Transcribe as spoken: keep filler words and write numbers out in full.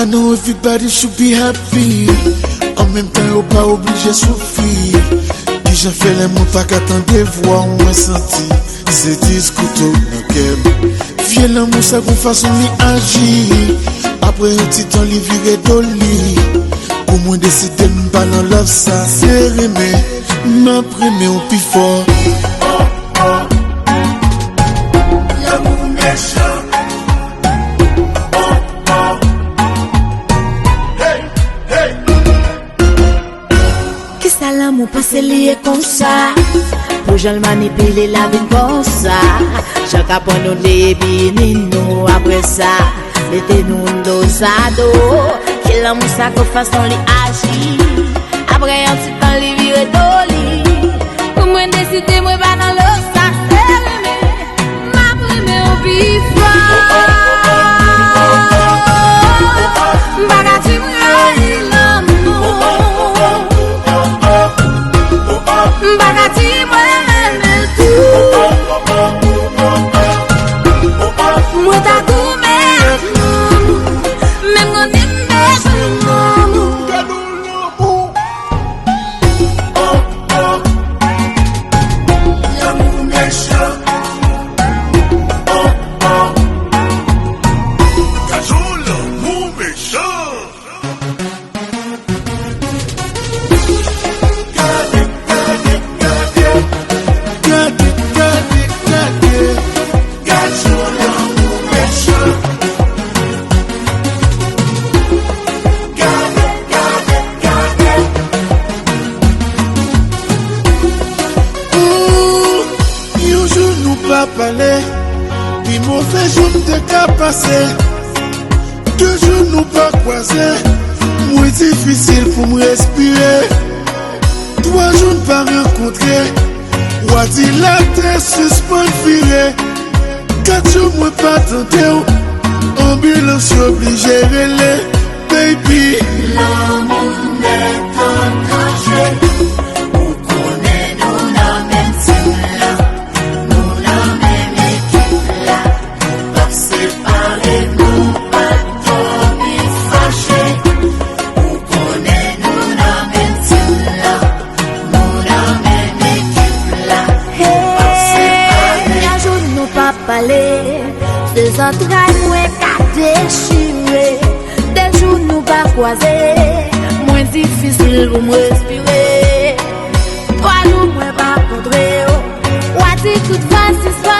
I know everybody should be happy. An menm tan yo pa oblije soufri. Kijan fè lè mwen pa ka tande vwa w, mwen santi se dis kouto nan kè m. Vye lanmou sa gon fason li aji. Apre yon ti tan li vire do li. Pou mwen deside m pa nan love sa. Se renmen, m ap renmen w pi fò. Lanmou mechan. Kisa lanmou panse li ye konsa? Pou jan l manipile la vin konsa. Jan k ap pran nou de epi ni nou apre sa. Mete nou do sa do. Ki lanmou sa kou fason li aji? Apre yon ti tan li vire do li. Pou mwen deside mwen pa nan love sa se renmen. M ap renmen w pi fò. M pa ka di m rayi lanmou. M pa ka di mwen renmen l tou. Mwen ta goumen ak lanmou. Menm konnen m bezwen lanmou. Lanmou mechan. Gade yon lanmou mechan. Gade, gade, gade. Gade, gade, gade. Gade yon lanmou mechan. Gade, gade, gade. Ooh, yon jou nou pa pale, pi move jou m te ka pase. De jou nou pa kwaze, mwen difisil pou m respire. Twa jou n pa rankontre, w a di latè sispann vire. Kat jou mwen pa tande w, anbilans yo blije rele, baby. Lanmou nèt an danje, ou konnen nou nan menm tim la, nou nan menm ekip la, nou p ap separe, nou p ap dòmi fache, ou konnen nou nan menm tim la. Nou nan menm ekip la. Hey, yon jou nou pa pale, se zantray mwen ka dechire. De jou nou pa kwaze, mwen difisil pou m respire. Twa jou mwen pa kontre w, w a di tout va sispann